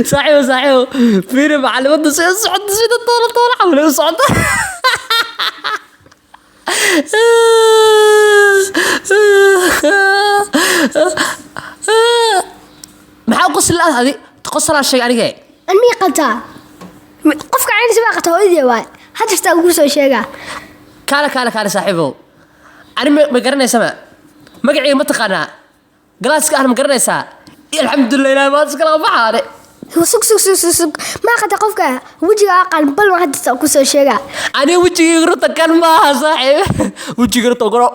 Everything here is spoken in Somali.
Saaxiibo, saaxiibo, fiiri macalimadda sida socota, sida toolo toolo camal u socota. Maxaa u qosli lahayd adi? Qosalaa sheeg anige. An mii qabtaa? Qofka caynisa baa qabta, hooyadii waay. Hadirtaa ugu soo sheegaa. Kaale, kaale, kaale, saaxiibow, ani ma garanaysaba? Magacayga ma taqaanaa? Galaaska ahna ma garanaysaa? Alxamdulilah, ilaah maad iskala baxaane. Sug, sug, sug, sug, sug. Maa qabta qofka wejiga aqaan bal waan hadirtaa ugu soo sheegaa. Ani wejigayga runta kan maaha, saaxiib. Wejiga runta goro.